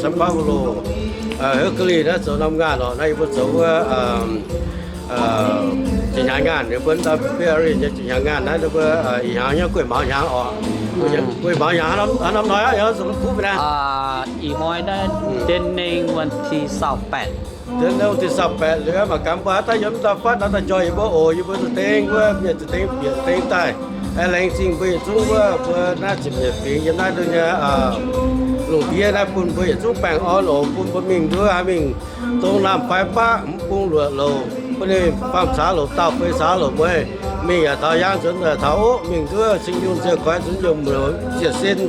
São Paulo, Hercules naaiv zoux norm ngaanh lorqc. Naaiv yie mbuo zoux wuov zinh hnyangx ngaanh, yie mbuo February nyei zinh hnyangx ngaanh naaiv, mbuo ih hnyangx nyei gueiv maux hnyangx oc. Gueiv maux hnyangx haaix norm hnoi aqv, yaac zuqc kuv naaiv. Ih hnoi naaiv เดือนหนึ่ง วันที่ซาวแปด. เดือนหนึ่ง วันที่ซาวแปด liuz mangc gaax mbuo haaix dauh yiem daaih fatv nor daaih njoih yie mbuo oc. Yie mbuo za'dengh wuov mienh za'dengh bieqc za'dengh daaih. Aengx laengz zingh mbuo yietc zungv wuov mbuo naaiv ziepc nyeic fingx yiem naaiv nduov nyei lungh ndiev naaiv bun mbuo yietc zungv baengh orn oc. Bun mbuo mingh nduov haih mingh dongh naamh fai baqv, mv bung luoqc louc, bun ninh faam caax louc, daauh fei caax louc, mbuo mingh yaac taux yaang nzuonx taux oqv, mingh nduov cing yungh ziouc goix nzuonx yiem ziec sin.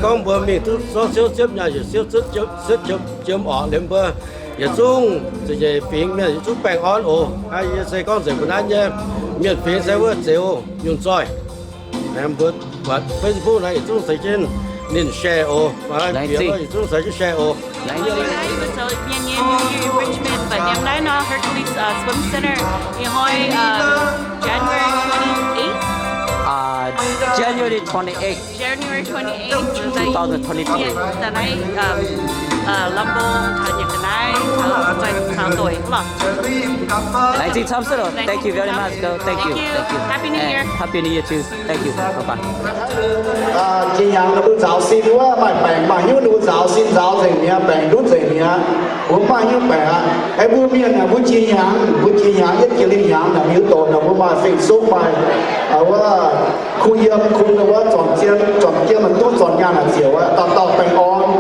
Gorngv mbuo mingh duqv zorqv siouv ziepv nyaanh, yietc siouv ziepv jiem orqc liemh mbuo yietc zungv ziepc nyeic fingx mienh yietc zungv baengh orn oc. Yie se gorngv nzengc mbuo naaiv nyei mienh fingx se wuov Zeuz Nyungc Zoih. Mbuo buatc Facebook naaiv yietc zungv ceix jienv ninh share oc. Bieqc yietc zungv ceix jienv share oc. Mienh nyei New Year Enrichment, but yiem naaiv nor Hercules Swim Center, ih hnoi January twenty-eight. January twenty-eight. January twenty-eight, two thousand twenty-two. Daaih naaiv lamh mbong taux nyanc ga'naaiv taux doic lorqc. Laengz zingh camv sic oc. Thank you very much, girl. Thank you. Thank you. Happy New Year. Happy New Year too. Thank you. Bye bye. Zinh hnyangx ninh mbuo nzaaux sin wuov maaih baengc, maaih hnyouv ninh mbuo nzaaux sin nzaaux nzengc mi'aqv, baengc ndutv nzengc mi'aqv. Mbuo maaih hnyouv baengc aqv. Aengx mbuo mienh aeqv, mbuo jiex hnyangx, mbuo jiex hnyangx yietv jiex lingh hnyangx naaic, mbuo hiuv doqc naaic mbuo maaih feng-suqv, maaih wuov kuh yiem, kuh wuov zornc jiem, zornc jiem maaih duqv zornc nyaanh naaic ziouc wuov dauh dauh baengh orn.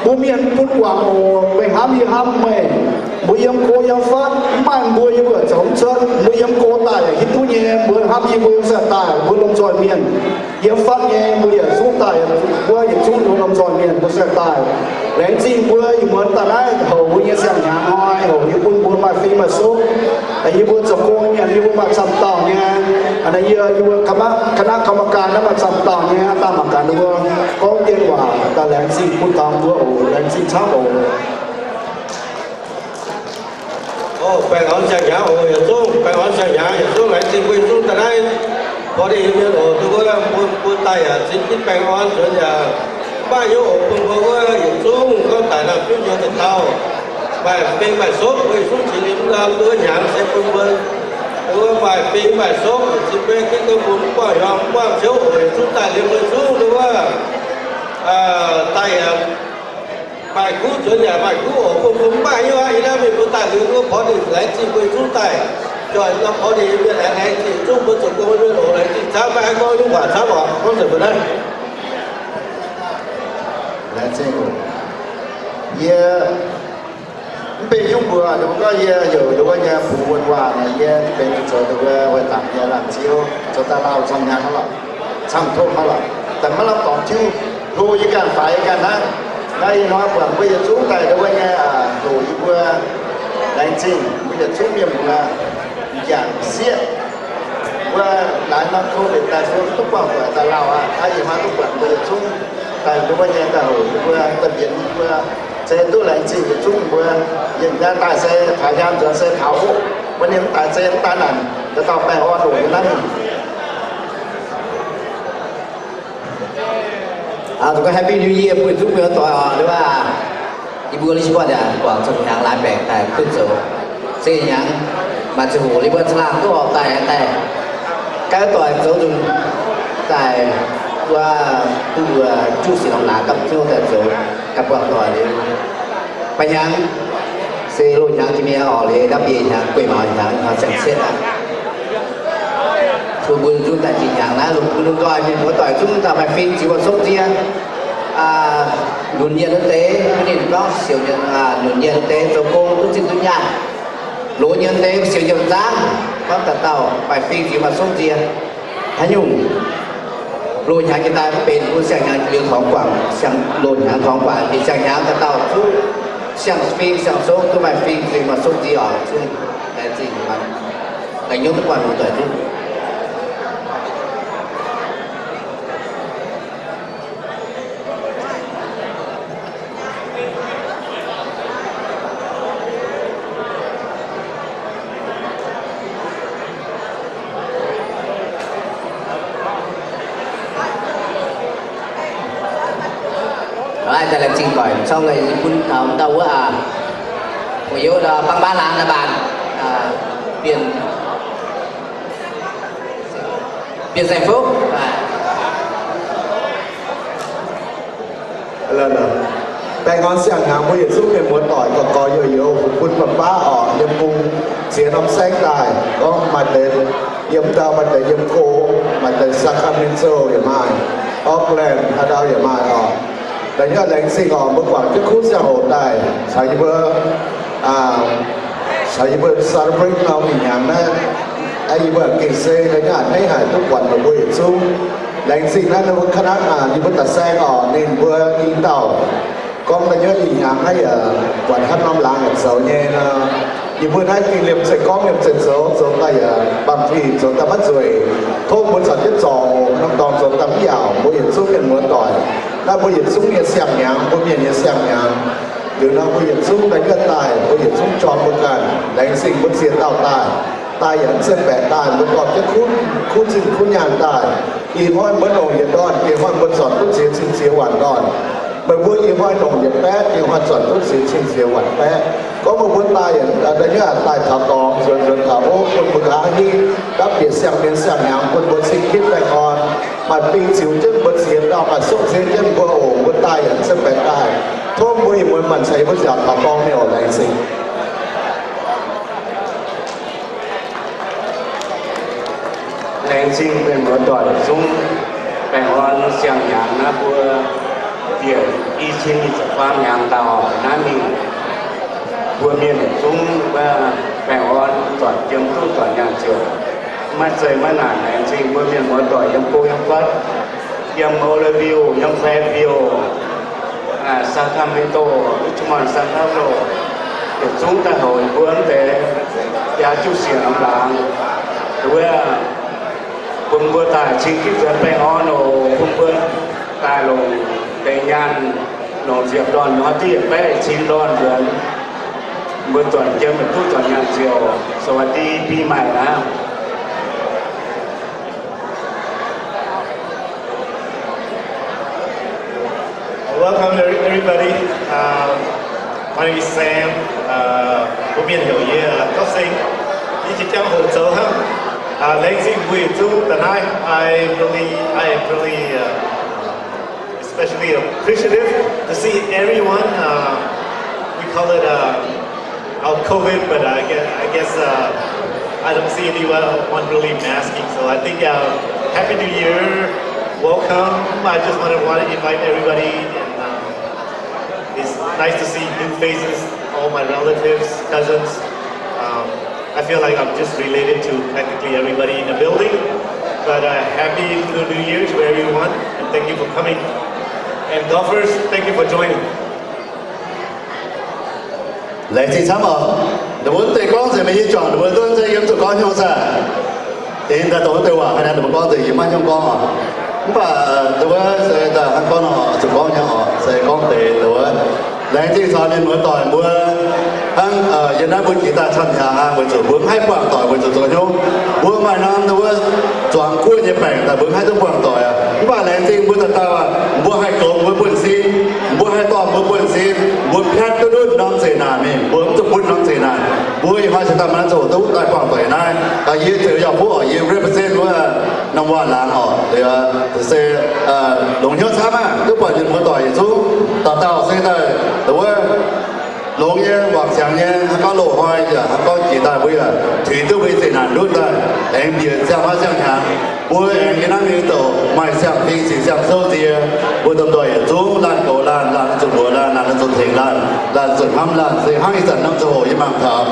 Mbuo mienh bun guangc oc. Meih hnamv yie hnamv meih. Mbuo yiem go yiem fatv, mv maaih mbuo yie mbuo zoux mv cuotv. Mbuo yiem go daaih yaac hiuv duqv nyei, mbuo hnamv yie mbuo yiem sai daaih, mbuo lomh nzoih mienh. Yiem fatv nyei mbuo yietc zungv daaih, mbuo yietc zungv nduov lomh nzoih mienh mbuo sai daaih. Laengz zingh mbuo ih muonz daaih naaiv houc mbuo nyei siang-hnyangx hnoi, houc yie bun mbuo maaih fing maaih sopv. Yie mbuo zoux gong mienh yie mbuo maaih camv dauh nyei. Yie mbuo คณะกรรมการ naaiv maaih camv dauh nyei, daaih mangc gaax ninh mbuo gorngv dien waac daaih laengz zingh bun taux mbuo oc. Laengz zingh camv oc. Baengh orn siang-hnyangx oc, yietc zungv baengh orn siang-hnyangx, yietc zungv laengz zingh mbuo yietc zungv daaih naaiv พอดี mienh oc. Duqv wuov mbuo mbuo daaih yaac cingx jienv baengh orn nzuonx yaac maaih hnyouv oc. Bun mbuo wuov yietc zungv gorngv daic naamh jiuv njoux daaih taux maaih fing maaih sopv, mbuo yietc zungv cingx liemh norm nduov hnyangx se bun mbuo wuov maaih fing maaih sopv, cingx beiv ginv gorngv mbuo mv buangh hiuang mv buangh ciouv oc. Yietc zungv daaih liemh mbuo yietc zungv duqv wuov daaih yaac maaih kuv nzuonx yaac maaih kuv oc. Bun mbuo mv maaih hnyouv aqv. Yie naaiv mingh mbuo daaih liuz wuov พอดี laengz zingh mbuo yietc zungv daaih joih norm พอดี mienh aengx laengz zingh yietc zungv mbuo zoux gong mienh oc. Laengz zingh camv, maiv haih gorngv nyungc waac camv oc. Gorngv nzengc mbuo naaiv. Laengz zingh oc. Yie mv benx nyungc mbuox, ninh mbuo gorngv yie heuc ninh mbuo nyei bungx wuonh waac naaic, yie benx zoux ninh mbuo wuov dangc nyei laangz ziouv, zoux daaih lauh camv hnyangx lorqc, camv tov hnangv lorqc. Daaih maiv lamh dorngx tiuv, hlo yie ganh faix yie ganh hnangv. Naaiv ih hnoi buatc mbuo yietc zungv daaih ninh mbuo nyei, hlo yie mbuo laengz zingh mbuo yietc zungv mienh muoz m'jangc sieqv. Wuov laaix norm covid daaih fun duqv buangh doic daaih lauh aqv. Naaiv ih hnoi duqv buatc mbuo yietc zungv daaih ninh mbuo nyei daaih houc yie mbuo, daaih mbienx yie mbuo. Se duqv laengz zingh yietc zungv mbuo. Yie m'jangc daaih se taux nyaam nzuonx se taux oc. Mbuo ninh mv daaih se mv daaih naanc, daaih dauh baengh orn oc. Yie naaiv mingh zuqc gorngv Happy New Year bun yietc zungv mienh muoz-doic oc. Liuz aac, yie mbuo Lisbon yaac guangc zinh hnyangx laaix baengc daaih duqv zoux. Zinh hnyangx maaih ziangh hoc Lisbon caangh laangh duqv horpc daaih, daaih ganh doic zoux nzunc daaih, wuov duqv mbuo juqv sic norm laangz gapv hnyouv daaih zoux ganh buangh doic liuz. Ba'hnyangx se loz-hnyangx jiex mi'aqv oc. Liuz ndapv biei hnyangx gueiv maux hnyangx hnoi ziangh cietv aqv. Tov mbuo zungv daaih zinh hnyangx naaiv longc bun lungh nzoih mienh muoz-doic zungv daaih maaih fing ziux maaih sopv nzie. Lunx nyienh wuov deix mv ninh gorngv siouc nyienh, lunx nyienh wuov deix zoux gong duqv zinh duqv nyaanh. Loz nyienh wuov deix siouc nyienh nzangv, gorngv daaih dauh maaih fing ziux maaih sopv nzie. Haaix nyungc loz-hnyangx jiex daaih mv benx mbuo siang-hnyangx liuz torngx guangc, siang loz-hnyangx torngx guangc, jiex siang-hnyangx daaih dauh duqv siang-fing siang-sopv, duqv maaih fing ziux maaih sopv nzie oc. Zungv laengz zingh, laengz hnyouv duqv buangh muoz-doic zungv. Aa, daaih laengz zingh doic. Cong lengc bun taux dauh wuov, aa, fu'hiuv Bang Baav Laangz, Baav Baav, aa, Bienh, Bienh Saeng Fuqv, aa. Baengh orn siang-hnyangx mbuo yietc zungv mienh muoz-doic, gorx-gorx youz-youz, bun Baav Baav oc, yiem bung ziex norm saengv daaih, gorngv maaih deix yiem ndau, maaih deix yiem go, maaih deix Sacramento yaac maaih, Oakland haaix ndau yaac maaih oc. Da'nyeic laengz zingh oc, mbuo guangc jienv kuv ziangh hoc daaih caux yie mbuo, aa, caux yie mbuo celebrate norm ih hnyangx naaiv. Aa, yie mbuo gengh se da'nyeic a'hneiv haic duqv buatc meih mbuo yietc zungv. Laengz zingh naaiv ninh mbuo ka'nangv, aa, yie mbuo da'saeng oc, ninh mbuo i dauh gorngv da'nyeic ih hnyangx naaiv yaac buatc hnangv norm laangz yaac zoux nyei nor. Yie mbuo naaiv gengh liemh zeih gorngv liemh zeih zoux, zoux daaih yaac bangc fih zoux daaih maiv nzueic. Tov mbuo caux jienv zorc norm dorngx zoux daaih mv yaauc, mbuo yietc zungv mienh muoz-doic. Naaiv mbuo yietc zungv nyei siang-hnyangx, mbuo mienh nyei siang-hnyangx. Liuz nor mbuo yietc zungv daaih nyuoqv daaih, mbuo yietc zungv jorm mbuo ganh. Laengz zingh mbuo ziex dauh daaih, daaih yaac mv zeiz baeqc daaih, mbuo dorh jienv kuv, kuv zinh kuv nyaanh daaih. Ih hnoi mbuo longc yietc ndorn, ih hnoi mbuo zornc duqv ziex cin ziex waanc ndorn. Meih mbuo ih hnoi longc yietc baeqv, ih hnoi zornc duqv ziex cin ziex waanc baeqv. Gorngv meih mbuo daaih, aa, da'nyeic daaih taux dorngx, nzuonx nzuonx taux hopv, bun mbuo nqa'haav hingv gapv bieqc siang-hmien siang-hnyangx, bun mbuo cing-kitv baengh orn. Maaih bing ziux jienv mbuo ziex dauh, maaih sokv nziex jienv mbuo oc. Mbuo daaih yaac mv zeiz baeqc daaih. Tov mbuo ih muonz maanc ceix mbuo nziaauc taux dorngx mingh oc. Laengz zingh. Laengz zingh mienh muoz-doic zungv baengh orn siang-hnyangx naaiv mbuo bieqc i cin nyic ziepc faam hnyangx daauh naaiv mingh. Mbuo mienh yietc zungv wuov baengh orn zornc jiem duqv zornc nyaanh ziouc maiv zeiz maiv naanc. Laengz zingh mbuo mienh muoz-doic yiem go yiem fatv, yiem Oroville, yiem Fayetteville, aa, Sacramento, Richmond, San Pablo, yietc zungv daaih houc mbuo mv deix biaa juqv siec norm laangz. Wuov bun mbuo daaih cing-kitv nzuonx baengh orn oc. Bun mbuo daaih longc deix nyaanh, longc ziepc ndorn hnoi div yietc baeqv cin ndorn nzuonx. Mbuo zornc jiem yietc duqv zornc nyaanh ziouc. สวัสดีปีใหม่ naaiv. Welcome, every-, everybody. Um, my name is Sam. Uh, mbuo mienh heuc yie, uh, Gauv Seng. Yie jiex jangx hoc zoux hnangv. Uh, laengz zingh mbuo yietc zungv da'naaiv. I really, I am really, uh, especially appreciative to see everyone. Uh, we call it, uh, our COVID, but I guess, I guess, uh, I don't see anyone really masking. So I think, uh, Happy New Year, welcome. I just wanna, wanna invite everybody, and, um, it's nice to see new faces, all my relatives, cousins. Um, I feel like I'm just related to practically everybody in the building. But, uh, Happy Lunar New Year to everyone, and thank you for coming. And golfers, thank you for joining. Laengz zingh camv oc. Ninh mbuo mv deix gorngv nzengc meih nyei juangc, ninh mbuo duqv zeiv yiem zuqc gorngv hnyouv zaah. Deix daaih dongh wuov deix waac haaix nanv ninh mbuo gorngv nzengc, yie maiv hnyouv gorngv oc. Mv baac, aa, dongh wuov se daaih hnangv gorngv nor, zuqc gorngv nyei oc, se gorngv deix dongh wuov. Laengz zingh caux mienh muoz-doic mbuo hnangv, aa, yiem naaiv mbuo jiex daaih camv hnyangx aqv, weic zuqc mbuo mv haih buangh doic weic zuqc zoux hnyouv. Mbuo maaih norm dongh wuov zuangx guoqv nyei baengc daaih mbuo mv haih duqv buangh doic aqv. Mv baac laengz zingh mbuo dauh dauh aqv, mbuo haih goux mbuo buonv-sin, mbuo haih dorh mbuo buonv-sin, mbuo piatv duqv ndutv norm zeqc naanc mingh, mbuo mv zuqc butv norm zeqc naanc. Mbuo ih hnoi cingx daaih maanc zuqc duqv daaih buangh doic naaiv. Daaih yie ziouc yaac fuqv oc, yie represent wuov norm waac-laangz oc, se longx hnyouv camv aqv, duqv buatc mienh muoz-doic yietc zungv dauh dauh se daaih dongh wuov longx nyei, wangc ziangx nyei, hnangv gorngv loz-hnoi yaac hnangv gorngv jiex daaih mbuo yaac tuix duqv mbuo nyei zeqc naanc ndutv daaih, aengx bieqc ziangh hnoi ziangh hnyangx. Mbuo aengx yiem naaiv mingh douc maaih siang-fing sic siang-sou nzie, mbuo domh nzoih yietc zungv laanh goux laanh, laanh zuqc mbuox laanh, laanh zuqc tengx laanh, laanh zuqc hnamv laanh, se hnangv ih zanc norm ziangh hoc yie mangc taux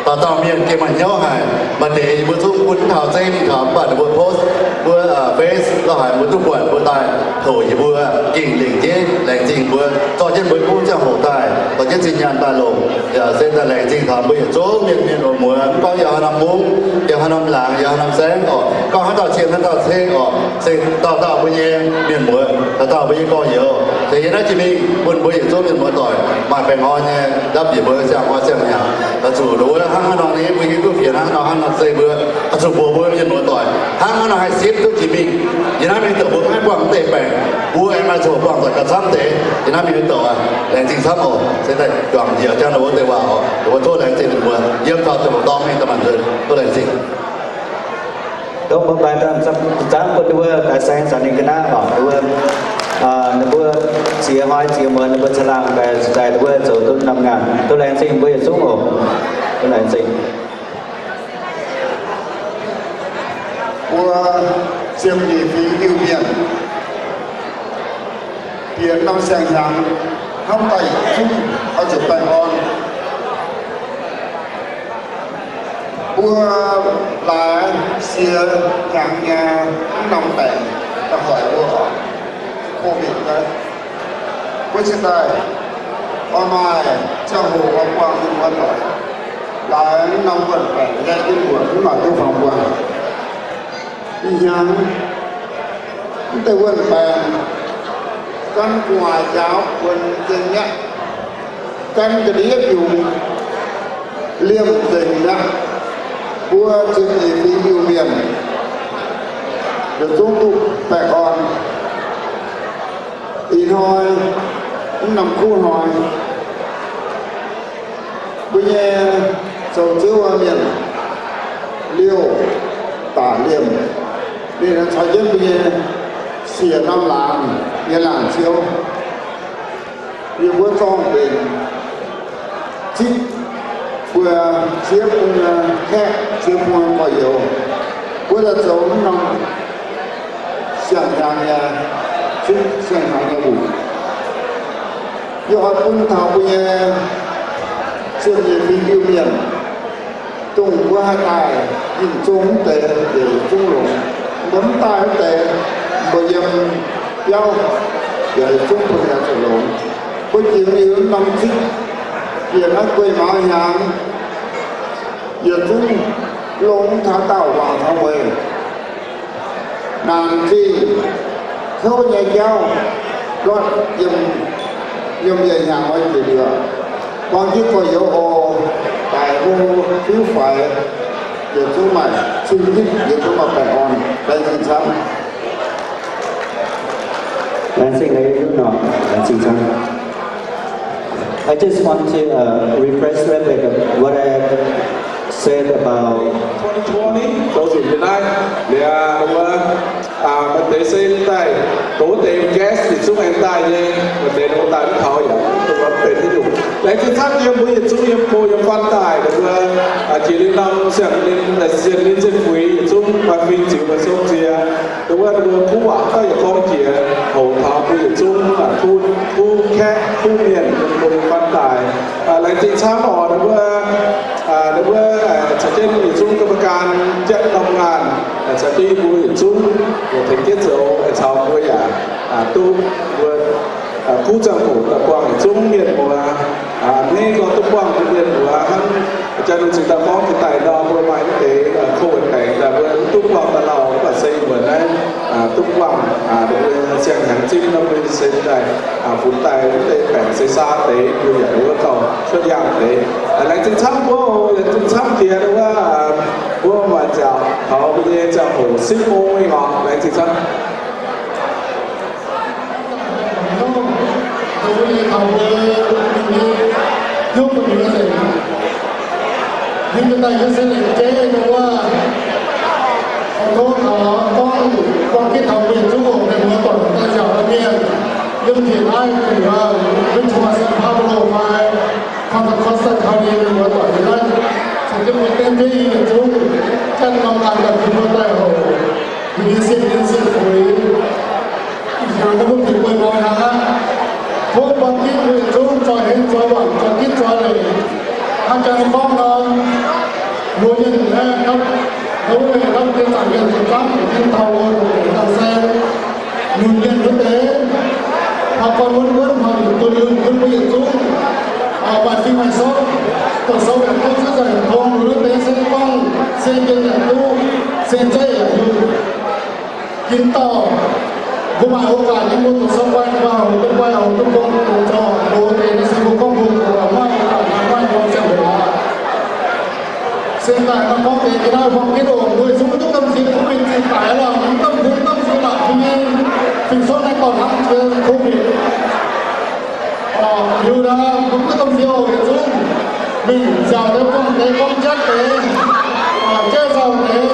dauh dauh mienh gengh maaih hnyouv haic. Maaih deix yie mbuo zungv bun taux zeiv mingh taux, mv baac ninh mbuo post wuov, aa, Face lo haic mbuo duqv buatc, mbuo daaih houc yie mbuo gengh lengc jeiv laengz zingh mbuo zorqv jienv mbuo nyei kuv ziangh hoc daaih, dorh jienv zinh nyaanh daaih longc. Yaac se daaih laengz zingh taux mbuo yietc zungv mienh, mienh muoz-muoz, mv gorngv yiem haaix norm mungv, yiem haaix norm laangz, yiem haaix norm saengv oc, gorngv haaix dauh cien haaix dauh ceng oc, se dauh dauh mbuo nyei mienh muoz, dauh dauh mbuo nyei gorx-youz. Se yiem naaiv jiex mingh bun mbuo yietc zungv mienh muoz-doic maaih baengh orn nyei ndapv bieqc mbuo ziangh hnoi ziangh hnyangx, oix zuqc nduov Hnangv haaix nor nyei mbuo hiuv duqv fienx hnangv nor, hnangv nor se mbuo oix zuqc mbuox mbuo mienh muoz-doic hnangv haaix nor haih sipv duqv jiex mingh. Yiem naaiv mingh dongh mbuo maiv buangh mv deix baengc, mbuo aengx maaih zoux buangh zoux gauh camv deix. Yiem naaiv mingh dongh laengz zingh camv oc. Se daaih juangc njiec jangv ninh mbuo deix waac oc. Ninh mbuo tov laengz zingh ninh mbuo yiem taux dongh dorng mingh daaih maanc nzuonx. Tov laengz zingh. Dongh mbuo mbaix daaih camv bun ninh mbuo daaih saeng zanc ninh ga'naaiv oc. Ninh mbuo, ninh mbuo ziex hnoi ziex muonz ninh mbuo caangh laangh daaih, daaih ninh mbuo zoux duqv norm ngaanc. Tov laengz zingh mbuo yietc zungv oc. Tov laengz zingh. Mbuo ziepc nyeic fingx Iu-Mienh bieqc norm siang-hnyangx hnamv daaih yietc zungv oix zuqc baengh orn. Mbuo laaix siex hnyangx nyei mv norm baengc da'hoic mbuo oc, COVID naaiv. Mbuo cingx daaih oix maaih ziangh hoc oix buangh mienh muoz-doic, laaix mv norm wuonh baengc nyei jienv mbuoqc mv maaih duqv fangx buangh. Ih hnyangx mv deix wuonh baengc gan gu'nguaaic njaaux buonc nzengc mi'aqv, gan ga'ndiev biungc liemh nzengc mi'aqv. Mbuo ziepc nyeic fingx Iu-Mienh yietc zungv duqv baengh orn. Ih hnoi mv norm kuv hnoi, mbuo nyei zoux ziouv mienh, Liouh Daaih Liemh, ninh caux jienv mbuo nyei siec norm laangz nyei laangz ziouv, yie mbuo zorng-mbenc zipv mbuo ziex bung nyei kaeqv, ziex bung nyei gorx-youz, mbuo daaih zoux mv norm siang-hnyangx nyei, zipv siang-hnyangx nyei wuic. Yie oix bun taux mbuo nyei ziepc nyeic fingx Iu-Mienh, dongh mbuo haih daaih ninh zong mv deix yietc zungv longx. Mbuo mv daaih mv deix, mbuo yiem biauv yietc zungv bun ninh zuqc longx. Mbuo jiex liuz norm zipv, bieqc naaiv guei maaz hnyangx, yietc zungv longx taux daauh waangc taux mueiz. Naanc zingh kouv nyei jauv ndortv yiem, yiem yietc hnyangx oix njiec liuz, buang jienv gorx-youz oc, daic hlo fiuv faix, yietc zungv maaih cing-nitv, yietc zungv maaih baengh orn. Laengz zingh camv. Laengz zingh, laengz zingh camv. I just want to uh, rephrase a little bit of what I said about twenty twenty, zoux zuqc liuz naaiv, liuz wuov, maaih deix se daaih, dongh wuov deix guest yietc zungv aengx daaih nyei, maaih deix ninh mbuo daaih mv taux yaac dongh wuov benx haaix nyungc. Laengz zingh camv yiem mbuo yietc zungv yiem go yiem fatv daaih, ninh mbuo jiex liuz norm siang-ninh, siang-ninh se fuix yietc zungv maaih fing ziux maaih sou ziex. Dongh wuov ninh mbuo kuv waac dauh yietc gorngv jiex hoqc taux mbuo yietc zungv, kuv, kuv kaeqv, kuv mienh, mbuo yiem fatv daaih. Laengz zingh camv oc, ninh mbuo, ninh mbuo caux jienv yietc zungv กรรมการ jatv norm ngaanh, caux jienv mbuo yietc zungv tengx jienv zoux, caux mbuo yaac duqv mbuo kuv ziangh hoc daaih buangh yietc zungv mienh muoz. A'hneiv gorngv duqv buangh mbuo mienh muoz hnangv, jaax nungc cingx daaih gorngv jiex daaih nor, mbuo maaih mv deix COVID baengc daaih mbuo mv duqv buangh daaih lauh, mv baac se muonc naaiv duqv buangh, mbuo siang-hnyangx zipv nor mbuo se daaih funx daaih mv deix baengc se saa deix, mbuo yaac wuov gauh cuotv yaangh deix. Laengz zingh camv mbuo, laengz zingh camv jiex wuov, mbuo maaih nziaauc taux mbuo nyei ziangh hoc sipv mong mingh oc. Laengz zingh camv. Yiem daaih yiem se lengc jeiv wuov, tov taux gorngv, gorngv gitv taux mienh zungv oc, mienh muoz-doic daaih nziaauc mienh, yiem njiec naaiv wuov, Richmond, Saint Pablo fai Contra Costa County mienh muoz-doic yiem naaiv, caux jienv mbuo dienv jienv yie mienh zungv, janx norm ganh daaih bun mbuo daaih hoc, ninh nyei sieqv, ninh nyei sieqv fuix. Ih hnyangx mbuo bieqc guei mauz hnyangx aqv. Tov buang gitv mbuo yietc zungv zoih hlen zoih waanc, zoih gitv zoih leiz. Hnangv jang gorngv nor, mbuo mienh aeqv, hnangv wuov mienh hnamv deix zaangc mienh zoux zamv, tin taux wuov dongh dangh saeng, nunc mienh wuov deix, hnangv gorn wuonv wuonv hnangv nunc dunh yunh bun mbuo yietc zungv maaih fingx maaih sortv, dongh sou yaac duqv, cuotv zaangc yaac tong, nunc wuov deix se gorngv se jien yaac duqv, se zeiv yaac yungh. Ginv dauh mbuo maaih โอกาส nyei, mbuo doqc sou guai, mbuo maaih hoc duqv guai, hoc duqv gong, zoux hoc mbuo deix naaiv se mbuo gorngv mbuo maaih โอกาส maaih, maaih ziangh hoc aqv. Ga'naaiv buangh jienv oc, mbuo yietc zungv mv duqv gamh nziex, mbuo mingh zinh daic lorqc, mv gamh nziex, mv gamh nziex lorqc, mbuo nyei fingx-suonv naaiv gorn hnangv jiex COVID. Orqc, liuz naaiv mbuo mv duqv gamh nziex oc, yietc zungv mingh nziaauc deix, buangh deix, gorngv jatv deix, jaiv nzauh deix.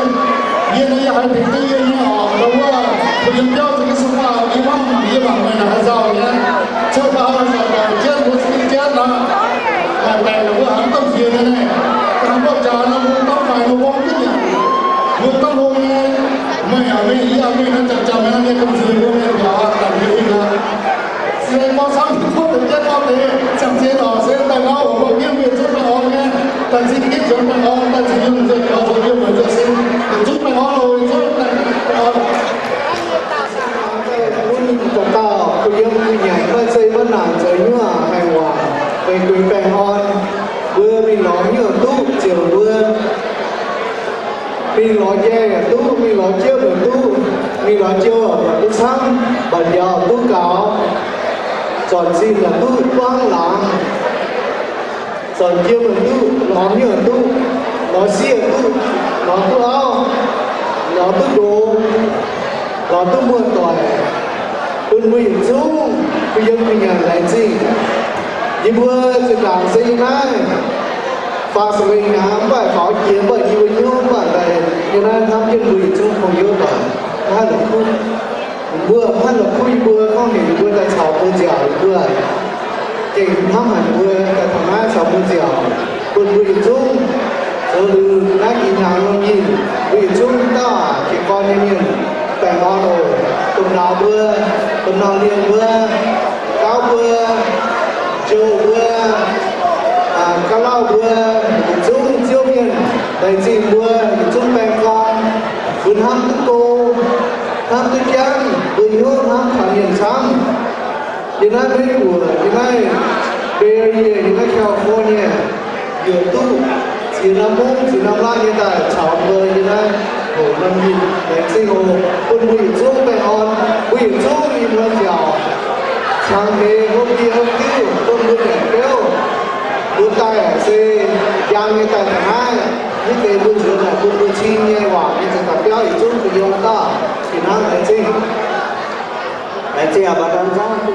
Yie naaiv yie haiz tengx duqv yie nyei orqc, ndau wuov mbuo yiem biauv za'gengh sung faah, yie hnamv yie mangc meih naaic haaix nzauh nyei. Cuotv faah nzauh doic jienv mbuo za'gengh jatv nor, baengc mbuo hnangv gamh nziex nyei. Hnangv mbuo jaax nor, mbuo gorngv faix nor gorngv duqv nyei. Mbuo gorngv hlo nyei, meih aac mingh, yie aac mingh, naaiv jangx jangx nyei, gamh nziex mbuo mienh mbiaauc aqv, dangh yie mingh aqv. Se gorngv camv duqv deix jienv gorngv deix, ziangh zien oc, se daaih ngau oc, mbuo mienh mbuo yietc zungv baengh orn nyei, daaih zinh gitv nzuonx baengh orn, daaih zinh yungh nzuonx kaux nzuonx yiem muonz nzuonx sin, yietc zungv baengh orn oc, yietc zungv baengh orn. Gunv daux gaux, kuh yiem kuh nyanc, maaih zeih maaih naanc zoux nyuoz haih waac, meih gueix baengh orn, mbuo mingh lorz hnyouv duqv ziouc mbuo mingh lorz njaih yaac duqv, mingh lorz jienv yaac duqv, mingh lorz jienv yaac duqv camv, mbatc mbiauz duqv gaux, zornc zinh yaac duqv buangv laangz, zornc jiem yaac duqv, lorz hnyouv duqv, lorz sieqv duqv, lorz duqv auv, lorz duqv nqox, lorz duqv muoz-doic, bun mbuo yietc zungv kuh yiem kuh nyanc laengz zingh. Yie mbuo zinh ndaangc se yiem naaiv faah sa'wengh hnyangx mv baac faaux jiex, mv baac yie mbuo hnyouv mv baac daaih yiem naaiv hnamv jienv mbuo yietc zungv kungx hnyouv doic, mv haih la'kuqv. Mbuo mv haih la'kuqv yie mbuo, gorngv heuc yie mbuo daaih caux mbuo nziaauc, yie mbuo gengh hnamv haic mbuo daaih taux naaiv caux mbuo nziaauc, bun mbuo yietc zungv zoux liuz naaiv ih hnyangx lungh nyinh, mbuo yietc zungv dauh aac, jiez gorn nyei mienh, baengh orn oc. Domh nauz mbuo, domh nauz lienh mbuo, gauv mbuo, jouh mbuo, gauh lauh mbuo, yietc zungv Ziouv mienh laengz zingh mbuo, yietc zungv baengh gorn, mbuo hnamv duqv go, hnamv duqv jangv, mbuo hnyouv hnamv taux mienh camv. Yiem naaiv Meiv Guoqv, yiem naaiv Bay Area, yiem naaiv California, yaac duqv ziex norm mungv ziex norm laanh nyei daaih caux mbuo yiem naaiv hoc norm nyinh laengz zingh oc. Bun mbuo yietc zungv baengh orn, mbuo yietc zungv i muoz nziaauc, cangx hleix hopv ndie hopv diuv, bun mbuo nyanc biouv. Mbuo daaih se njang nyei daaih taux naaiv, mv deix mbuo nzuonx naaic bun mbuo cing nyei waac nyei za'gengh biauv yietc zungv gu'nyuoz dauh fih hnangv laengz zingh. Laengz zingh aac, mbuo dangv zangv.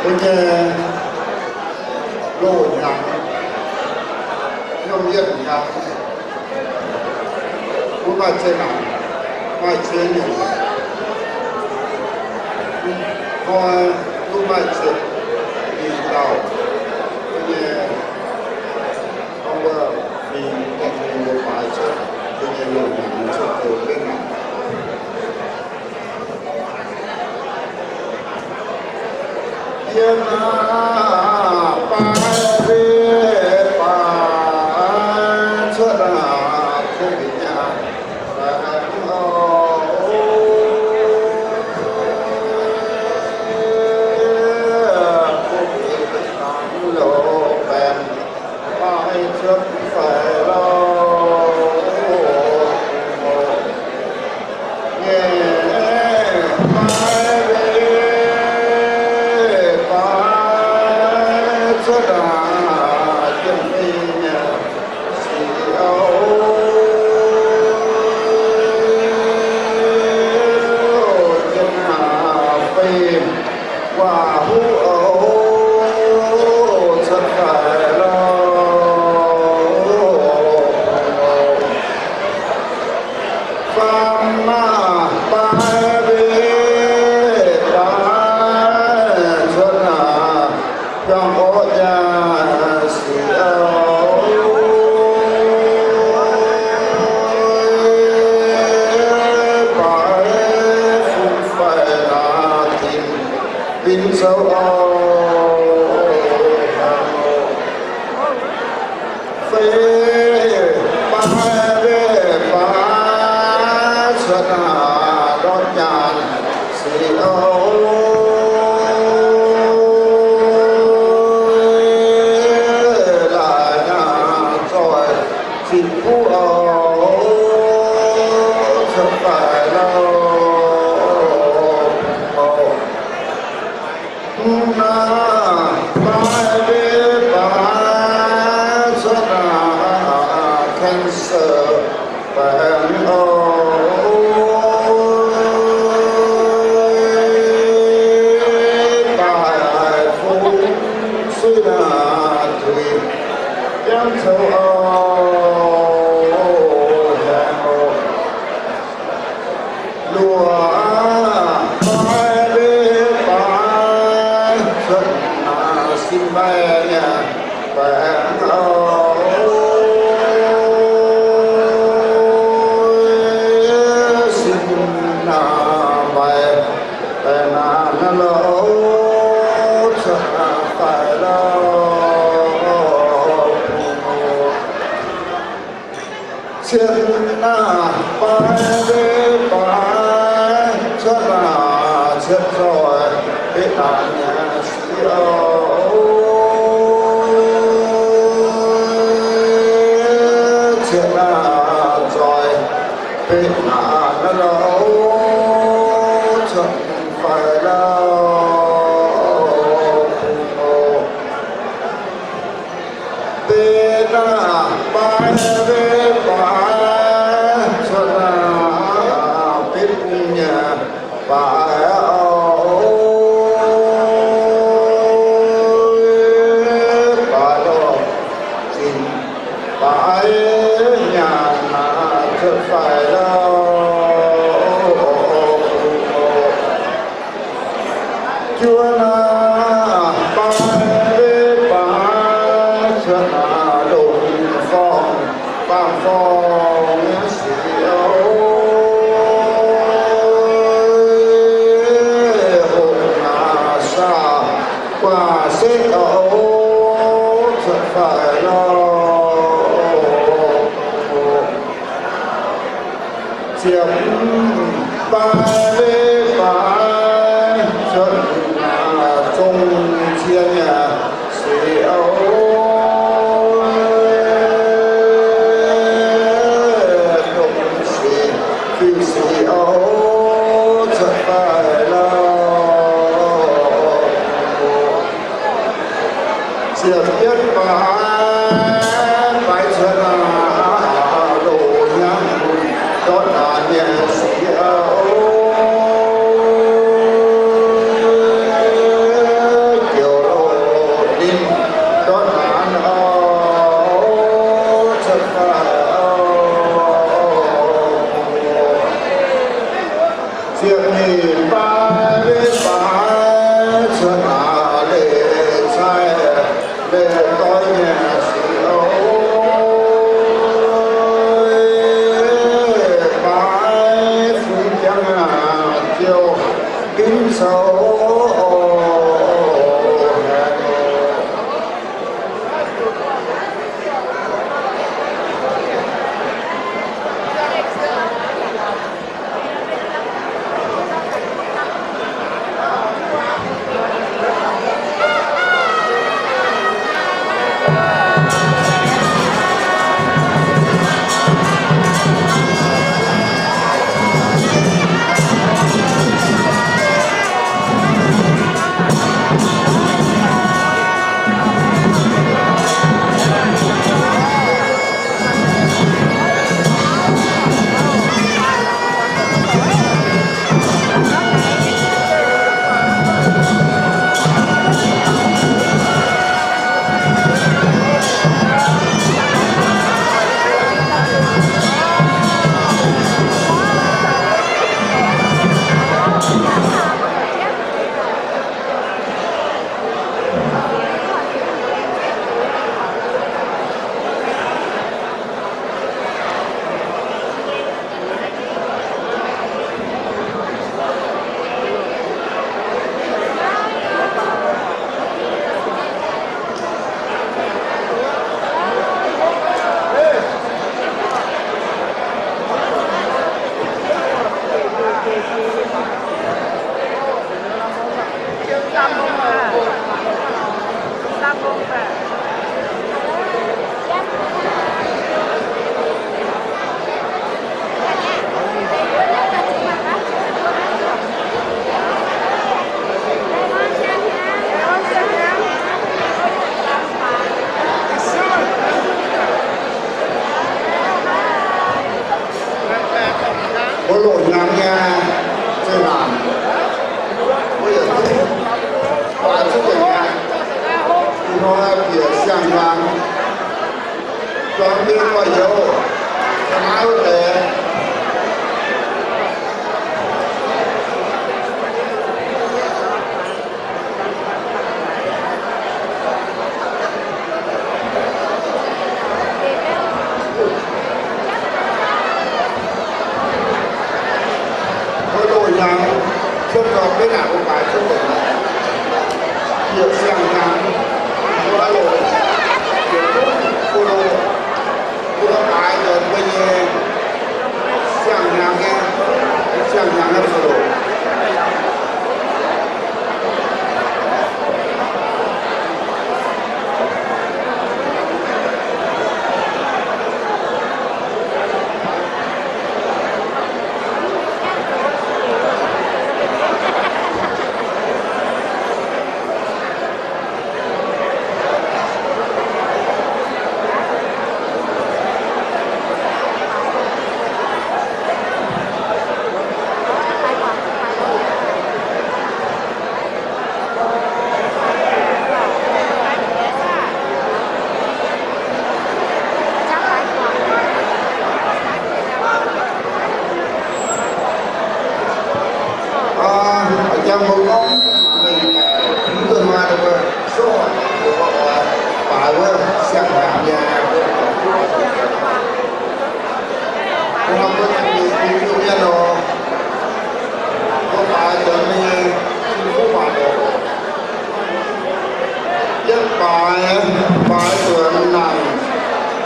Mbuo nyei loz-hnyangx, yiem yietc hnyangx, mbuo maaih zeqc naanc, maaih zeqc nyungc, hnoi mbuo maaih zeqc nyungc dauh, mbuo nyei, mbuo mingh, mingh mbuo faix cuotv mbuo nyei loz-hnyangx cuotv zoux jienv naaic. Yiem naaiv baaix mbe baaix cuotv naaic, kuv mingh nyei baengc oc, kuv mingh baengc loz-baengc baaix cuotv faix lauh. Nyei baaix mbe baaix cuotv naaic, jienv fim nyei sic oc, jienv naaic fim waac-huv oc, cuotv faix lauh. Faam naaic baaix mbe baaix cuotv naaic, biangh orqv jaa sic oc, baaix fungx faix naaic, dinc binc zoux oc. Fei baaix mbe baaix cuotv naaic, ndortv nyaanh sic oc, laaix nyaanh zoih zinh kuv oc, cuotv faix lauh. Mv naaic baaix mbe baaix cuotv naaic, cancer baengc oc, daaih fungx suiv naaic, tuix biangv zoux oc, haengh oc. Luoqc baaix mbe baaix cuotv naaic, sin mbaih nyei baengc oc, sin naaic mbaih baengc naaic naaiv loh, cuotv naaic faix lauh. Cien naaic baaix mbe baaix cuotv naaic, cien zoih beqv naanc nyei sic oc, cien naaic zoih beqv naanc naaiv loh, cuotv faix lauh. Beqv naanc baaix mbe baaix cuotv naaic, beqv bung nyei baaix oc, baaix loh, zinh baaix nyaanh naaic cuotv faix lauh. Juov naaic baaix mbe baaix cuotv naaic, longc forng baamh forng nyei sic oc, hopv naaic saah guaax setv oc, cuotv faix lauh. Ziepc baaix mbe baaix cuotv naaic, zong cien nyei sic oc, dongh sic, fin-sic oc, cuotv faix lauh. Ziepc yietv baaix, baaix cuotv naaic, loz-hnyangx ndortv naanc nyei sic oc. Gorx-youz, ga'naaiv wuov deix. Mbuo loz-hnyangx cuotv gau, betv naaic mbuo baaix cuotv longc, yietc siang-hnyangx mbuo loz, yietc zungv mbuo loz, mbuo baaix nzuonx mbuo nyei siang-hnyangx nyei, siang-hnyangx nyei mbuo loz. Aa, jang mbuo gorngv mengh baeqc mv duqv maaih mbuo sorqv mbuo oix baaix wuov siang-hnyangx nyei. Mbuo mbuo mingh Iu-Mienh oc, mbuo baaix nzuonx nyei, Tin-Hungh waac oc. Yietv baaix, baaix nzuonx naamh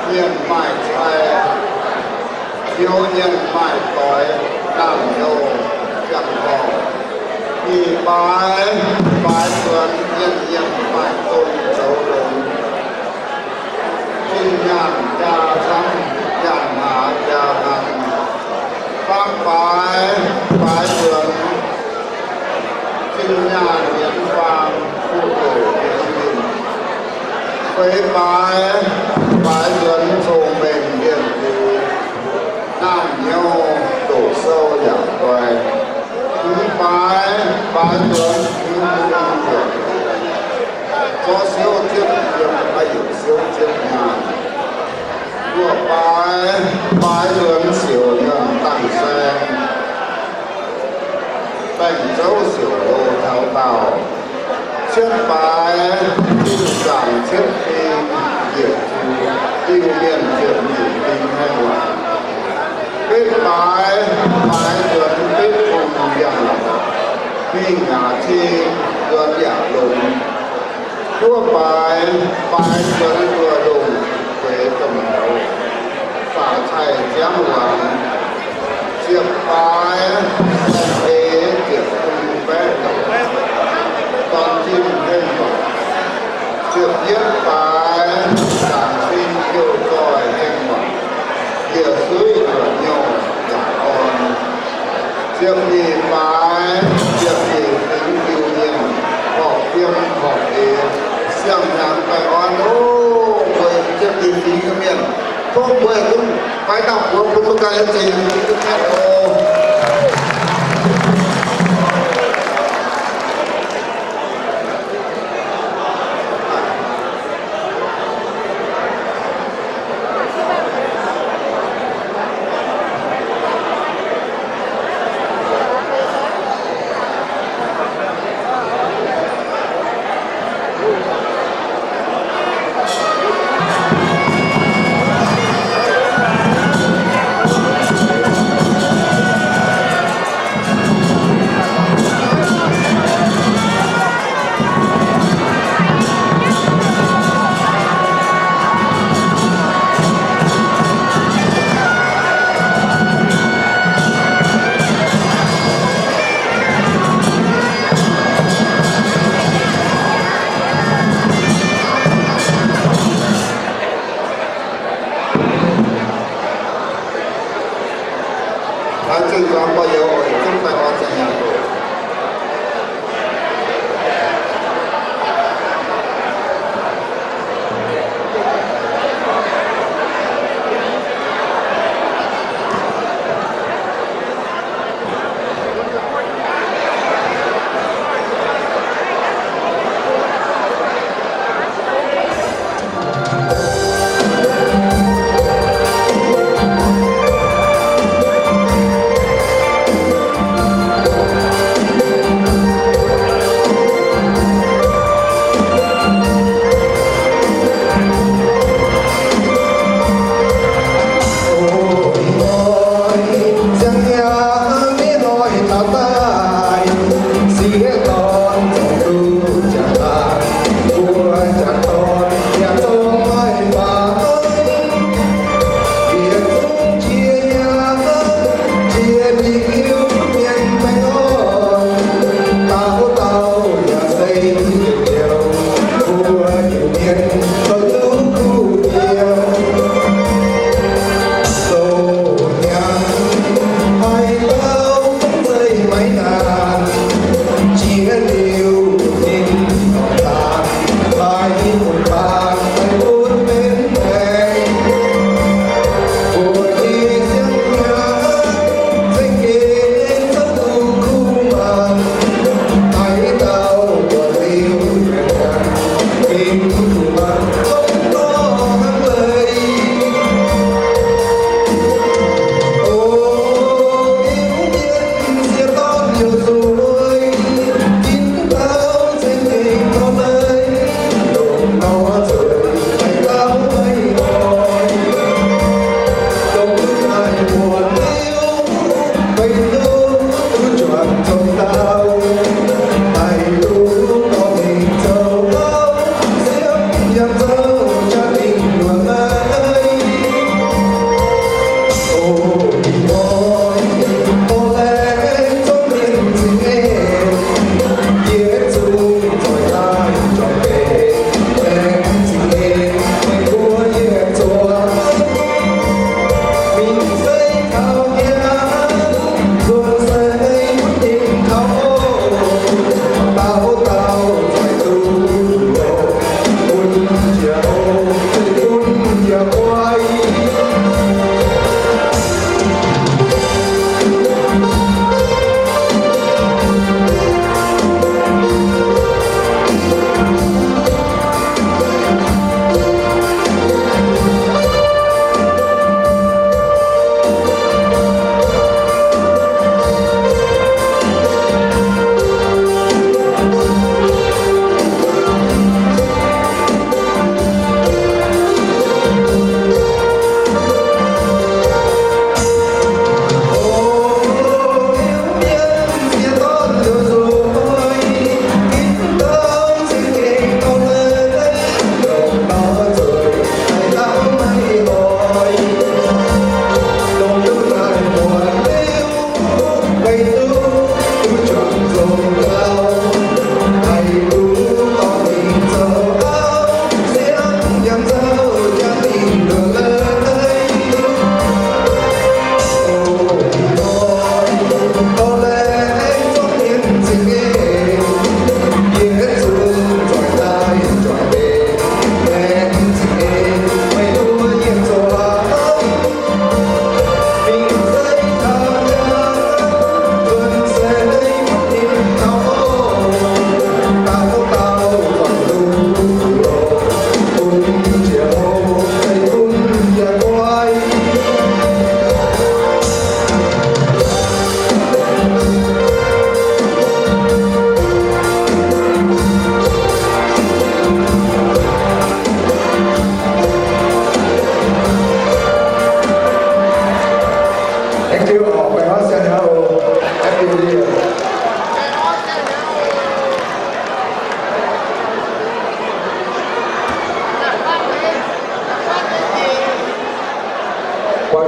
mienh maaih cai, hnyouv mienh maaih doix, naamh hnyouv ziangh hoc. Nyic baaix, baaix nzuonx mienh mienh maaih dongh zoux longx, zinh nyaanh jaa camv, nyaanh haaix jaa hnaangx. Faam baaix, baaix nzuonx zinh nyaanh yienx faam, fuqv doqc yienx mienh. Feix baaix, baaix nzuonx cong-mengh mienh liuz, naamh hnyouv doqc sou yaac guai. Hmz baaix, baaix nzuonx hmz bung nzuonx, zorqv siouv ziepv yiem, yietc siouv ziepv nyaanh. Luoqc baaix, baaix nzuonx siouc nyuonh dangh saeng, baengc zouv siouc hlo taux daauh. Cietv baaix, zinh zaangc cietv fing, njiec zuqc Iu-Mienh ziepc nyeic fingx haengh waanc. Betv baaix, baaix nzuonx betv hungh yangh, mingh ngaax cing nzuonx yaac longx. Juov baaix, baaix nzuonx nduoh ndongh feix domh mouz, faaux caih ziangv wangx. Ziepc baaix, saeng-eix ziepc hungh baeqv, dorn zinh haengh waanc. Ziepc yietv baaix, zaangc sin jouh zoih haengh waanc, njiec suiv nduoqc nyouh yaac orn. Ziepc nyeic baaix, ziepc nyeic fingx Iu-Mienh, horpc fiem horpc eix, siang-hnyangx baengh orn oc. Mbuo ziepc nyeic fingx Iu-Mienh, tov mbuo zungv fai dauh buoz bun mbuo ganh ziepc nyeic fingx Iu-Mienh oc.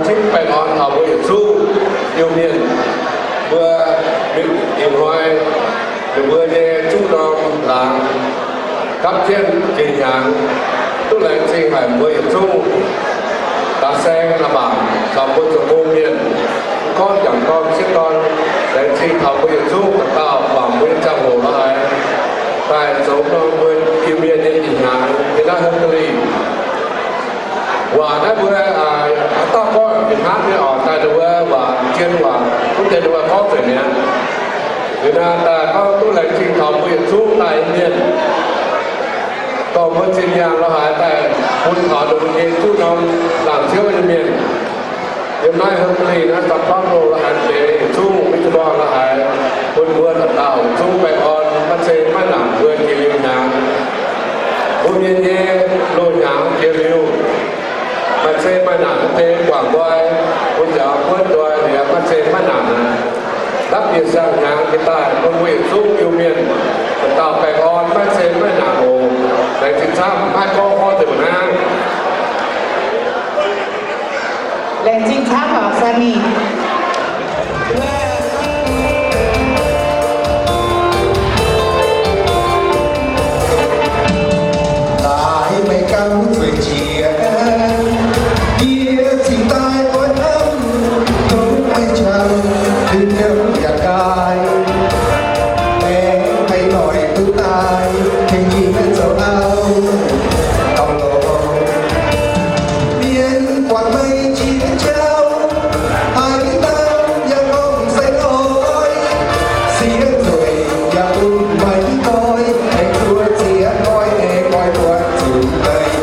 Cingv baengh orn taux mbuo yietc zungv Iu-Mienh. Mbuo ih hnoi ninh mbuo nyei zuqv norm laangz gapv jienv jiex hnyangx, duqv laengz zingh haic mbuo yietc zungv da'saeng la'maah caux mbuo zoux gong mienh, gorngv jangc dorn sieqv dorn, laengz zingh taux mbuo yietc zungv dauh dauh guangc mbuo nyei ziangh hoc la'haaix daaih zoux norm mbuo Iu-Mienh nyei ih hnyangx nyei naaiv Hungary. Waac naaiv mbuo haaix dauh gorngv fih hnangv nyei oc, daaih ninh mbuo waac zien waac duqv deix ninh mbuo gorngv nzengc mi'aqv. Liuz naaiv daaih gorngv duqv laengz zingh taux mbuo yietc zungv daaih mienh, dorh mbuo zinh nyaanh la'haaix daaih bun taux ninh mbuo nyei zuqv norm laangz ziouv nyei mienh. Yiem naaiv Hungary naaiv São Paulo la'haaix deix yietc zungv Göteborg la'haaix, bun mbuo dauh dauh yietc zungv baengh orn, maiv zeiz maiv nangc mbuo jiex liuz hnyangx. Mbuo mienh nyei loz-hnyangx jiex liuz, maaih zei maaih nangc deix guangc nqoi, mbuo njaaux buonv nqoi liuz maaih zei maiv nangc aqv. Dapv bieqc siang-hnyangx jiex daaih bun mbuo yietc zungv Iu-Mienh dauh dauh baengh orn, maiv zei maiv nangc oc. Laengz zingh camv, maiv gorngv gorngv nzengc mbuo naaiv. Laengz zingh camv oc, Sunny. Laaix meih ganh zueiz jiex, yie cingx daaih oix hnamv, tov meih qangx liuz yiem yaac nqaai. Aengx meih noic duqv daaih tengx yie zoux auv, auv-loz. Mienh buatc meih qiex jauv, haaix dauh yaac gorngv se oix. Siev nzueic yaac bun meih nqoi, aengx zuov ziex nqoi, aengx nqoi buatc zuqc meih.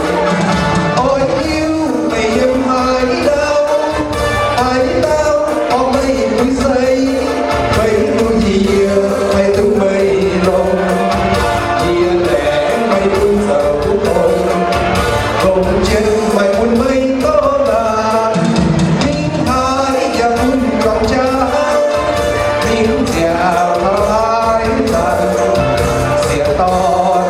Oix hiuv meih yiem haaix dauh, haaix dauh orv meih buix seix, meih duqv yie, meih duqv meih longx. Yie laengz meih bun zoux gong, longc jienv meih bun meih doz laangz. Mingh haaix yaac bun juangc jaax, mingh nziaauc taux haaix zanc. Sieqv dorn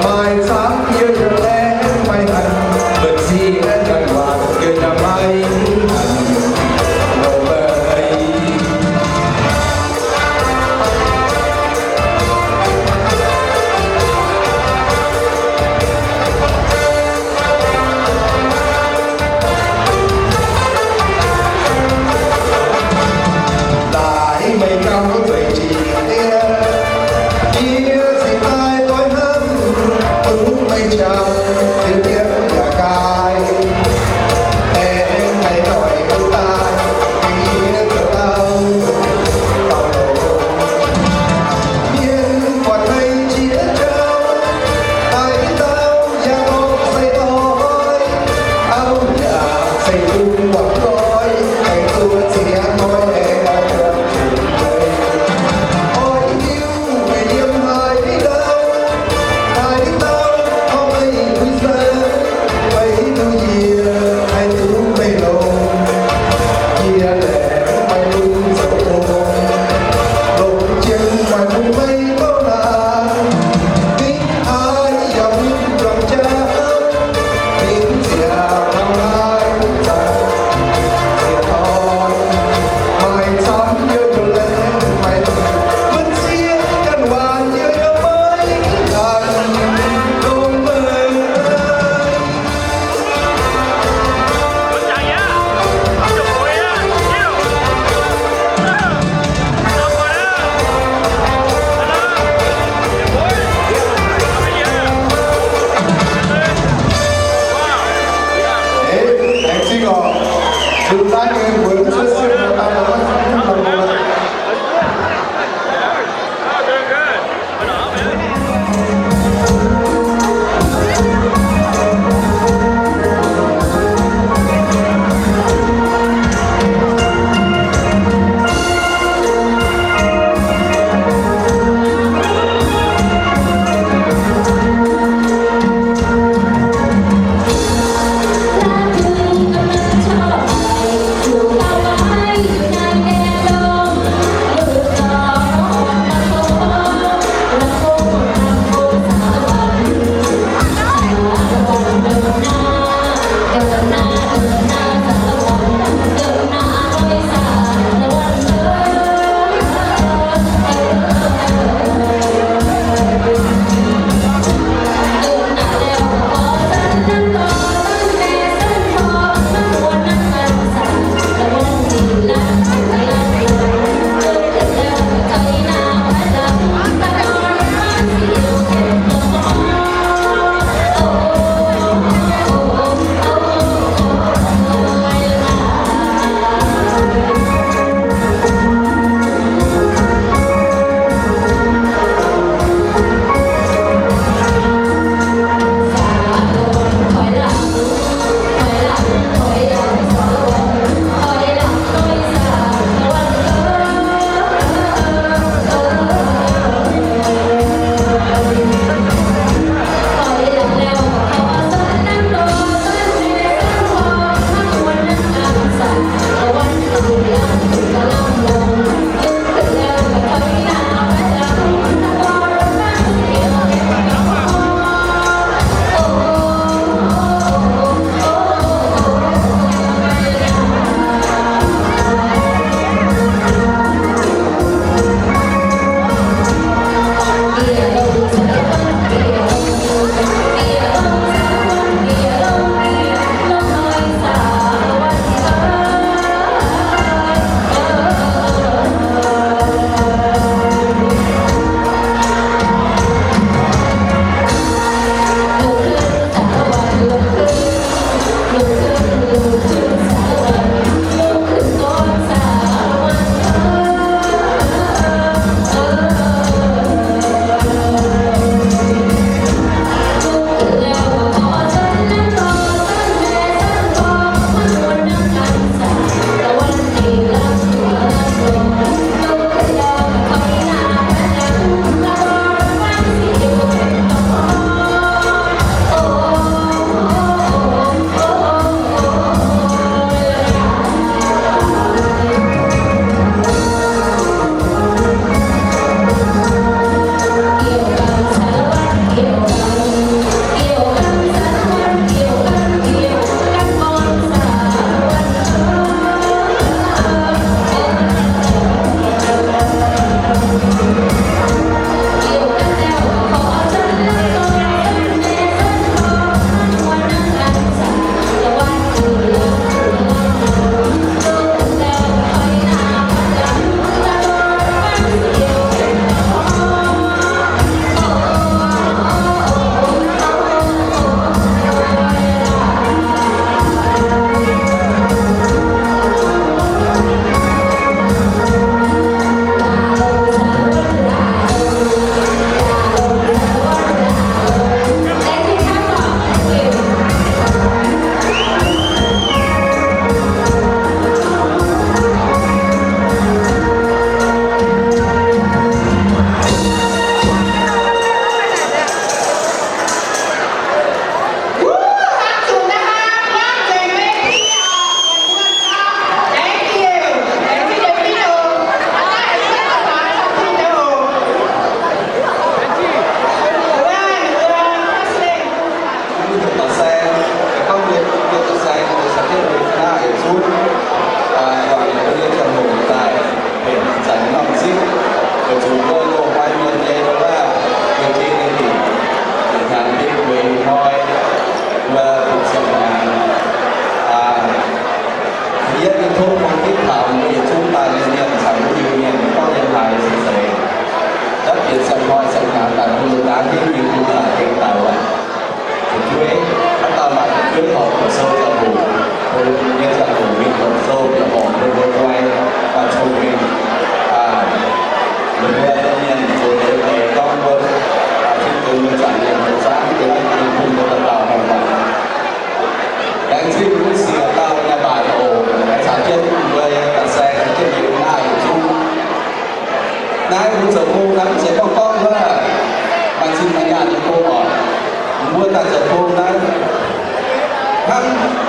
maaih camv yie yaac laengz meih hanc, mbu'ziex ganh waac yie yaac maiv hanc longc meih. Laaix meih ganh zueiz jiex, yie cingx daaih oix hnamv, tov meih qangx liuz yiem yaac nqaai. Aengx meih noic duqv daaih tengx yie zoux auv, auv-loz. Mienh buatc meih qiex jauv, haaix dauh yaac gorngv se oix. Auv yaac ceix duqv buatc nqoi, aengx zuov ziex nqoi, aengx nqoi buatc zuqc meih. Oix hiuv meih yiem haaix dauh, haaix dauh orv meih buix seix, meih duqv yie, meih duqv meih longx. Yie laengz meih bun zoux gong, longc jienv meih bun meih doz laangz. Mingh haaix yaac mingh juangc jaax, mingh nziaauc taux haaix zanc. Sieqv dorn maaih camv yie yaac laengz meih, mbu'ziex ganh waac yie yaac maiv hanc longc meih.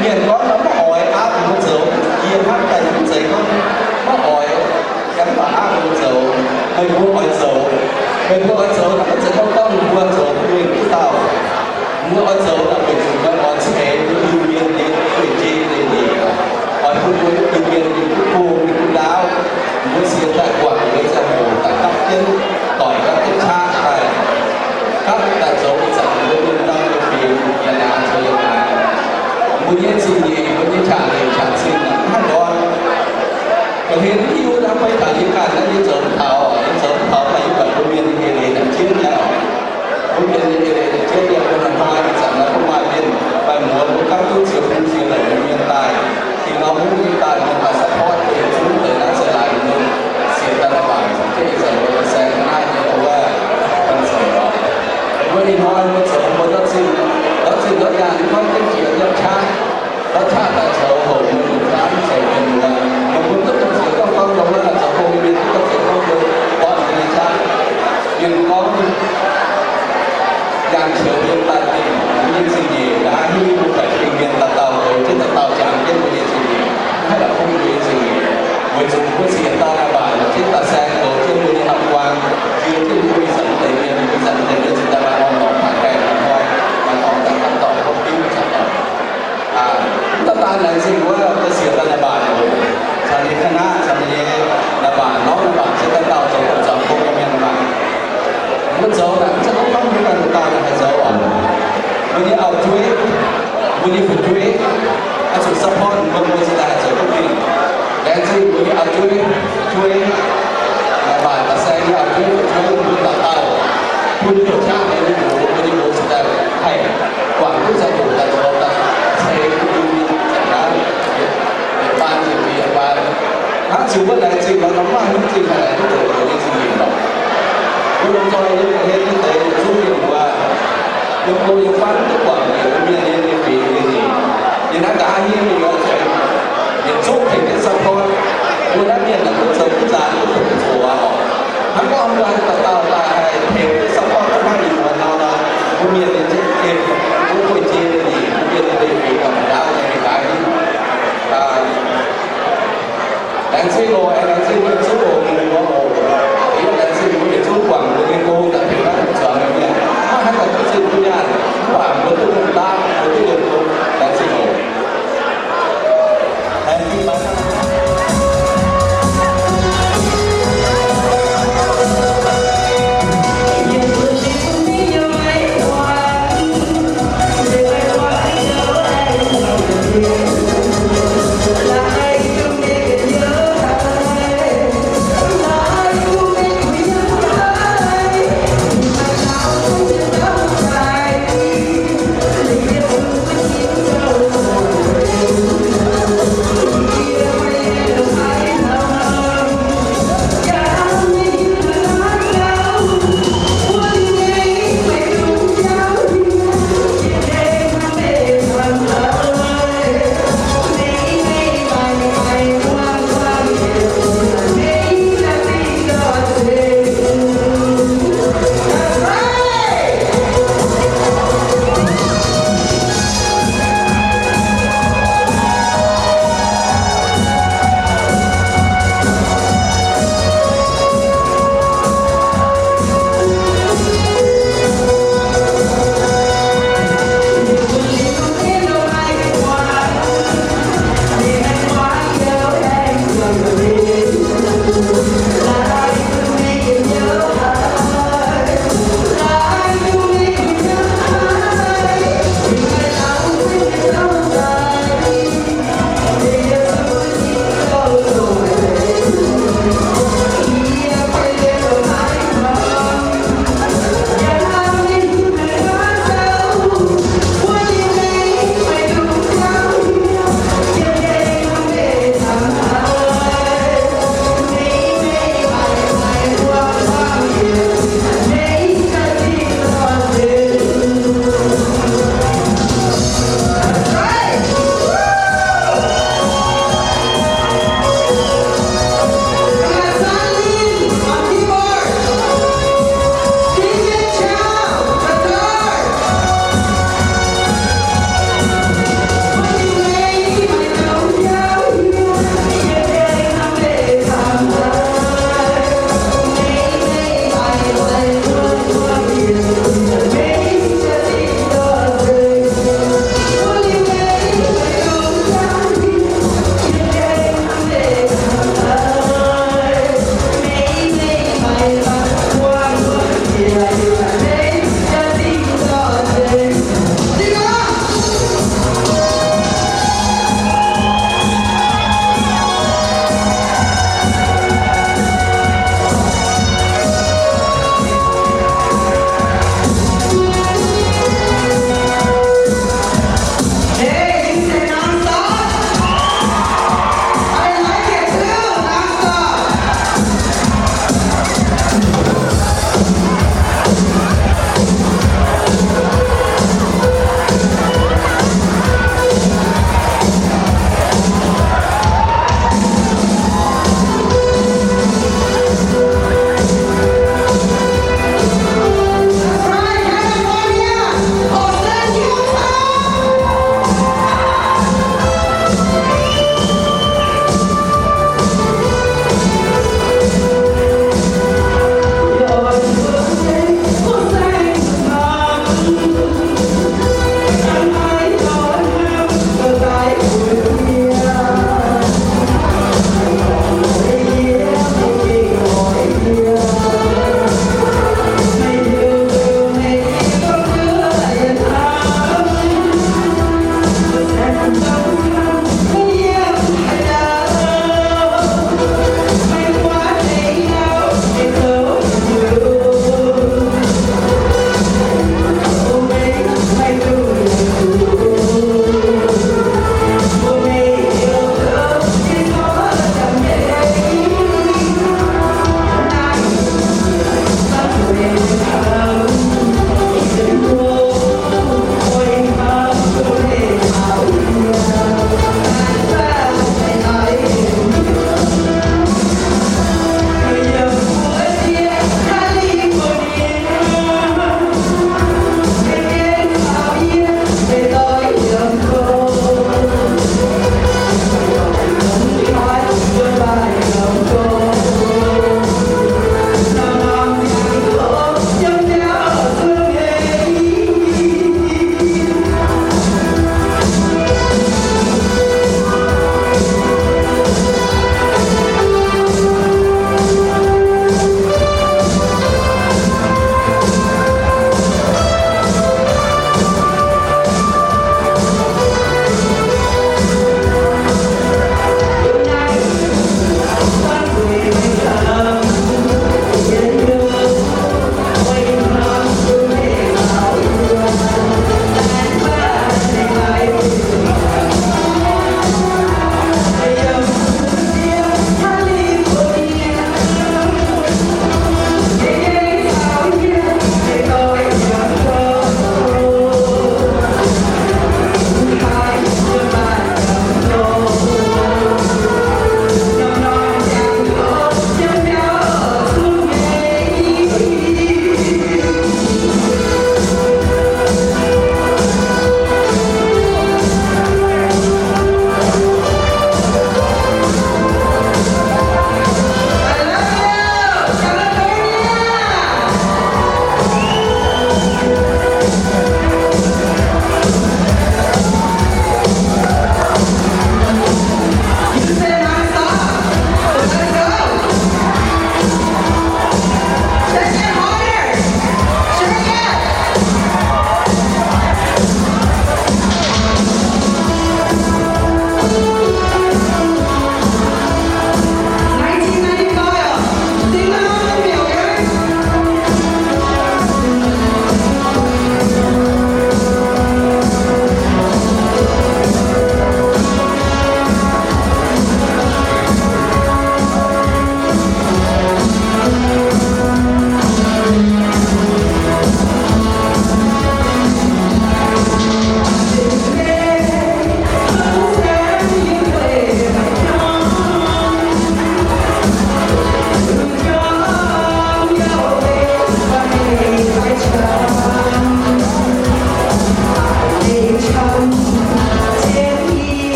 Mienh gorngv nor maiv oix aapv mbuo zoux, yie hnamv daaih mv zeiz gorngv maiv oix, yaac mv baac aapv mbuo zoux. Meih mbuo oix zoux, meih mbuo oix zoux nor maiv zeiz gorngv gorngv mbuo zoux mingh duqv dauh. Mbuo oix zoux nor weic zuqc meih oix ceix mbuo Iu-Mienh nyei guei-jei leiz-nyeic, oix bun mbuo Iu-Mienh nyei gu bung nyei gu ndaauv, mbuo sienx daaih guangc mbuo ziangh hoc daaih gapv jienv doic gapv jienv qaqv daaih, gapv daaih zoux ih zanc mbuo mienh dauh nyei fingx yaac naaic zoux yaac naaic. Mbuo nyei zingh nyeic, mbuo nyei qangx leic qangx zingh mv haih ndortv. Ga'hlen mv hiuv naaiv fai taux yie ganh naaiv, yie zoux mv taux, yie zoux mv taux daaih yie buatc mbuo mienh nyei eix leiz naaic jienv nyei oc. Mbuo mienh nyei eix leiz naaic jienv nyei, mbuo hnoi ih zanc naaiv mbuo maaih mienh maaih muonz mbuo gapv duqv ziepc hmz ziepc leiz nyei mienh daaih, Tin-Hungh mbuo mienh daaih, mienh daaih support mbuo yietc zungv deix naaiv se laaix mienh sienx daaih naaiv baac za'gengh ih zanc mbuo saeng naaiv nyei mbuo concert oc. Mbuo ih hnoi mbuo zoux mbuo ndortv zinh, ndortv zinh ndortv nyaanh nyei gorngv jienv jiex nyei qaqv, ndortv qaqv daaih zoux hoc mienh mbuo faan zoux mienh mbuo, mbuo duqv dongh ziex gorngv gorngv dongh wuov zoux gong mienh duqv dongh ziex gorngv mbuo ndortv mbuo nyei qaqv. Mienh gorngv yangh qiex mienh daaih dingc mbuo nyei zingh nyeic, nqa'haav hiuv mbuo baeqc fingx mienh dauh dauh goux jienv dauh dauh jangx jienv mbuo nyei zingh nyeic, mv haih la'kuqv mbuo nyei zingh nyeic. Weic zuqc mbuo sienx daaih naaiv mbac, mbuo jienv daaih saeng goux jienv mbuo nyei hauv-guaan, jiex jienv mbuo ih zanc deix mienh, ih zanc deix mienh cingx daaih maaih orn-lorqc, maaih gaengh, maaih hnoi, maaih dorngx daaih gapv dorngx, gapv fingx, gapv dorngx. Aa, mv daan daan laengz zingh wuov, mbuo sienx daaih naaiv mbac oc, caux ninh ga'naaiv, caux ninh nyei naaiv mbac, norm naaiv mbac, jienv daaih dauh zoux zoux gong nyei mienh mbac. Mbuo zoux naaic mv zeiz gorngv mbuo ganh daaih haih zoux oc. Mbuo nyei auv-jueiv, mbuo nyei fu'jueiv, oix zuqc support mbuo, mbuo cingx daaih haih zoux duqv dingc. Laengz zingh mbuo nyei auv-jueiv, fu'jueiv, naaiv mbac da'saeng nyei auv-jueiv, fu'jueiv, mbuo dauh dauh bun hnyouv qaqv mbuo nyei mouz, mbuo nyei mouz cingx daaih haih guangc duqv ziangh hoc daaih zoux daaih ceix mbuo nyei ziepc naaiv, yietc baan ziepc fingx yietc baan. Hnangv ziux wuov laengz zingh nor, norm maaih hnyouv zingh haic, duqv zoux mbuo nyei zingh nyeic lorqc. Mbuo lomh nzoih nyei ga'hlen nyei deix yietc zungv mienh mbuo, yiem go yiem fatv duqv guangc njiec mbuo mienh nyei fingx nyei leiz. Yie naaiv nqa'haav hniev mingh oix zuqc yietc zungv tengx jienv support. Mbuo naaiv mienh naaic duqv zoux duqv nzaanx duqv zoux oc. Hnangv gorngv mbuo dauh dauh daaih haih tengx jienv support duqv naaiv ih muonz nor, mbuo mienh nyei zingh nyeic